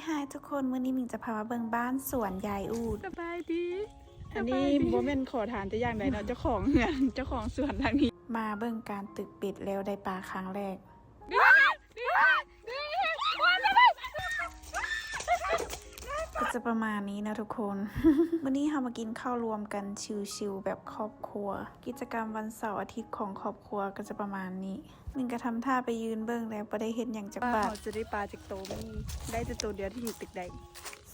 Hi ທຸກຄົນ, ມື້ນີ້ມິງຈະພາມາເບິ່ງບ້ານສວນຍາຍອູດ. ສະບາຍດີ. ອັນນີ້ບໍ່ແມ່ນຂໍທານແຕ່ຢ່າງໃດເນາະ, ເຈົ້າຂອງເຮືອນ ເຈົ້າຂອງສວນຫຼັງນີ້. ມາເບິ່ງການຕຶກເບັດແລ້ວໄດ້ປາຄັ້ງແລກ. ກໍຈະປະມານນີ້ນະທຸກຄົນ. ມື້ນີ້ເຮົາມາກິນເຂົ້າລວມກັນຊິວໆແບບຄອບຄົວ. ກິດຈະກຳວັນເສົາອາທິດຂອງຄອບຄົວກໍຈະປະມານນີ້. ມິງກໍທຳທ່າໄປຢືນເບິ່ງແລ້ວ ບໍ່ໄດ້ເຮັດຫຍັງຈັກບາດ. ເຮົາຈະໄດ້ປາຈັກໂຕ? ມີໄດ້ແຕ່ໂຕດຽວທີ່ເຮົາຕຶກໄດ້.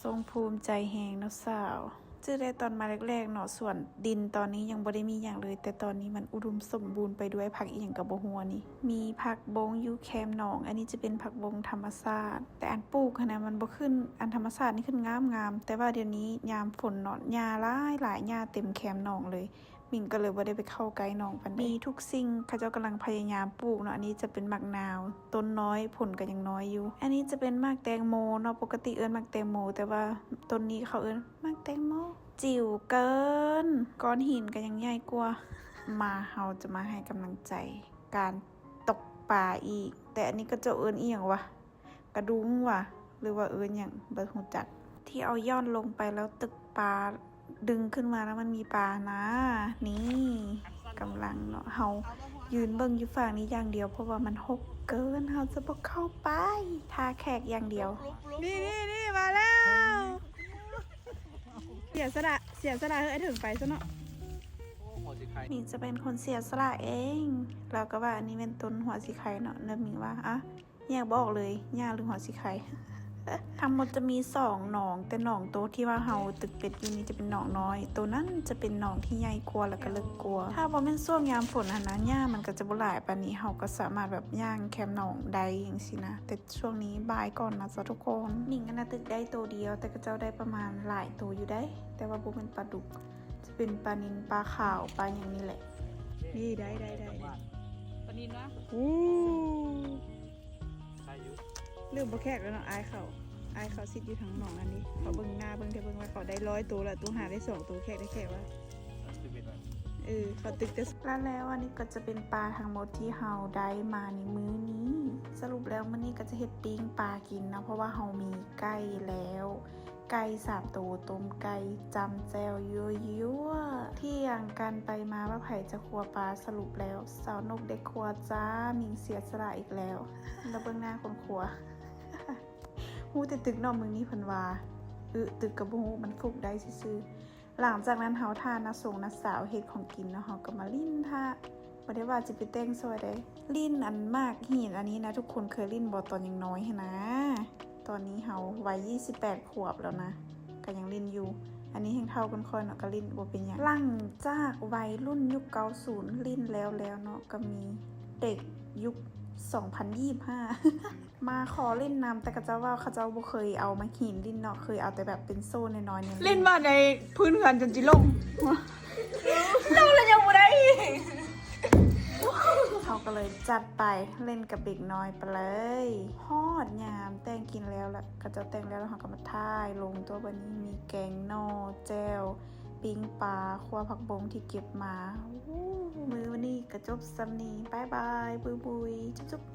ຊົງພູມໃຈແຮງເນາະສາວ. ຈື່ໄດ້ຕອນມາແລກໆເນາະ, ສວນດິນຕອນນີ້ຍັງບໍ່ໄດ້ມີຫຍັງເລີຍ, ແຕ່ຕອນນີ້ມັນອຸດົມສົມບູນໄປດ້ວຍຜັກອີ່ຫຍັງກໍບໍ່ຮູ້ນີ້. ມີຜັກບົ້ງຢູ່ແຄມໜອງ, ອັນນີ້ຈະເປັນຜັກບົ້ງທຳມະຊາດ, ແຕ່ອັນປູກຫັ້ນນະມັນບໍ່ຂຶ້ນ, ອັນທຳມະຊາດນີ້ຂຶ້ນງາມໆ. ແຕ່ວ່າດຽວນີ້ຍາມຝົນເນາະ ຫຍ້າຫຼາຍໆ, ຫຍ້າເຕັມແຄມໜອງເລີຍ. ມິງກໍເລີຍບໍ່ໄດ້ໄປເຂົ້າໃກ້ໜອງປານໃດ. ມີທຸກສິ່ງ, ເຂົາເຈົ້າກຳລັງພະຍາຍາມປູກເນາະ. ອັນນີ້ຈະເປັນໝາກນາວ, ຕົ້ນນ້ອຍ, ຜົນກໍຍັງນ້ອຍຢູ່. ອັນນີ້ຈະເປັນໝາກແຕງໂມເນາະ, ປົກກະຕິເອີ້ນໝາກແຕງໂມ, ແຕ່ວ່າຕົ້ນນີ້ເຂົາເອີ້ນໝາກແຕງໂມ. ຈິ๋ວເກີນ, ກ້ອນຫີນກໍຍັງໃຫຍ່ກວ່າ. ມາ, ເຮົາຈະມາໃຫ້ກຳລັງໃຈການຕົກປາອີກ. ແຕ່ອັນນີ້ເຂົາເຈົ້າເອີ້ນອີ່ຫຍັງວະ? ກະດຸງຫວາ ຫຼືວ່າເອີ້ນຫຍັງບໍ່ຮູ້ຈັກ. ທີ່ເອົາຍ້ອນລົງໄປແລ້ວຕຶກປາ, ດຶງຂຶ້ນມາແລ້ວມັນມີປານະ. ນີ້ ກຳລັງເນາະ, ເຮົາຢືນເບິ່ງຢູ່ຝັ່ງນີ້ຢ່າງດຽວ ເພາະວ່າມັນຮົກເກີນ, ເຮົາຈະບໍ່ເຂົ້າໄປ. ຖ້າແຂກຢ່າງດຽວ. ນີ້ໆໆ ມາແລ້ວ. ເສຍສະຫຼະ, ເສຍສະຫຼະໃຫ້ເຖິງໄປຊະເນາະ. ມິງຈະເປັນຄົນເສຍສະຫຼະເອງ. ລາວກໍວ່າອັນນີ້ແມ່ນຕົ້ນຫົວສີໄຄເນາະ, ແລ້ວມິງວ່າ ອະ ແຍກບໍ່ອອກເລີຍ ຫຍ້າຫຼືຫົວສີໄຄ. ທັງໝົດຈະມີສອງໜອງ, ແຕ່ໜອງໂຕທີ່ວ່າເຮົາຕຶກເບັດຢູ່ນີ້ຈະເປັນໜອງນ້ອຍ, ໂຕນັ້ນຈະເປັນໜອງທີ່ໃຫຍ່ກວ່າ ແລ້ວກໍເລິກກວ່າ. ຖ້າບໍ່ແມ່ນຊ່ວງຍາມຝົນຫັ້ນນະ, ຫຍ້າມັນກໍຈະບໍ່ຫຼາຍປານນີ້, ເຮົາກໍສາມາດແບບຍ່າງແຄມໜອງໄດ້ຈັ່ງຊີ້ນະ. ແຕ່ຊ່ວງນີ້ບາຍກ່ອນນະເຈົ້າທຸກຄົນ. ມິງຫັ້ນນະຕຶກໄດ້ໂຕດຽວ, ແຕ່ເຂົາເຈົ້າໄດ້ປະມານຫຼາຍໂຕຢູ່ໃດ໋, ແຕ່ວ່າບໍ່ແມ່ນປາດຸກ, ຈະເປັນປານິນ, ປາຂາວ, ປາຫຍັງນີ້ແຫຼະ. ນີ້ ໄດ້ ໄດ້ ໄດ້ ປານິນວະ? ໂອ້ ໄດ້ຢູ່. ລືມບໍ່ແຂກແລ້ວເນາະ, ອາຍເຂົາ, ອາຍເຂົາຊິດຢູ່ທາງໜອງອັນນີ້. ເຂົາເບິ່ງໜ້າເບິ່ງແທ້ເບິ່ງວ່າເຂົາໄດ້ຮ້ອຍໂຕແລ້ວ, ໂຕຫາໄດ້ສອງໂຕ, ແຂກໄດ້ແຂກວ່າ ເອີ ເຂົາຕຶກແຕ່ ແລ້ວ ແລ້ວອັນນີ້ກໍຈະເປັນປາທັງໝົດທີ່ເຮົາໄດ້ມາໃນມື້ນີ້. ສະຫຼຸບແລ້ວມື້ນີ້ກໍຈະເຮັດປີ້ງປາກິນເນາະ, ເພາະວ່າເຮົາມີໄກ່ແລ້ວ. ໄກ່ສາມໂຕ, ຕົ້ມໄກ່, ຈ້ຳແຈ່ວ, ຍົວໆ. ຖຽງກັນໄປມາວ່າໃຜຈະຄົວປາ, ສະຫຼຸບແລ້ວສາວນົກໄດ້ຄົວຈ້າ, ມິງເສຍສະຫຼະອີກແລ້ວ. ແລ້ວເບິ່ງໜ້າຄົນຄົວ. ຮູ້ແຕ່ຕຶກເນາະ, ມື້ນີ້ເພິ່ນວ່າ ອຶ ຕຶກກໍບໍ່ຮູ້, ມັນຟຸກໄດ້ຊື່ໆ. ຫຼັງຈາກນັ້ນເຮົາຖ້ານ້າສົງນ້າສາວເຮັດຂອງກິນເນາະ, ເຮົາກໍມາຫຼິ້ນຖ້າ. ບໍ່ໄດ້ວ່າຈະໄປແຕ່ງຊ່ອຍໃດ. ຫຼິ້ນອັນໝາກຫີນອັນນີ້ນະ, ທຸກຄົນເຄີຍຫຼິ້ນບໍ່ຕອນຍັງນ້ອຍຫັ້ນນະ? ຕອນນີ້ເຮົາໄວຍ໌ຊາວແປດຂວບແລ້ວນະ, ກໍຍັງຫຼິ້ນຢູ່. ອັນນີ້ແຮ່ງເຖົ້າກວ່າຂ້ອຍເນາະ, ກໍຫຼິ້ນບໍ່ເປັນຫຍັງ. ຫຼັງຈາກໄວລຸ້ນຍຸກເກົ້າສູນຫຼິ້ນແລ້ວແລ້ວເນາະ, ກໍມີເດັກຍຸກສອງພັນຊາວຫ້າ ມາຂໍຫຼິ້ນນຳ, ແຕ່ເຂົາເຈົ້າວ່າເຂົາເຈົ້າບໍ່ເຄີຍເອົາໝາກຫີນຫຼິ້ນເນາະ, ເຄີຍເອົາແຕ່ແບບເປັນໂສ້ນ້ອຍໆນີ້. ຫຼິ້ນມາໃນພື້ນເຮືອນຈົນຈິລົງ. ລົງແລ້ວຍັງບໍ່ໄດ້ອີກ. ເຮົາກໍເລີຍຈັດໄປ, ຫຼິ້ນກັບເດັກນ້ອຍໄປເລີຍ. ຮອດຍາມແຕ່ງກິນແລ້ວລະ, ເຂົາເຈົ້າແຕ່ງແລ້ວລະ, ເຮົາກໍມາຖ່າຍລົງຕົວະ. ບັດນີ້ມີແກງໜໍ່, ແຈ່ວ, ປີ້ງປາ, ຂົ້ວຜັກບົ້ງທີ່ເກັບມາ. ໂອ້ ມື້ນີ້ກໍຈົບສ່ຳນີ້. ບາຍບາຍ, ບຸຍໆ, ຈຸບໆ.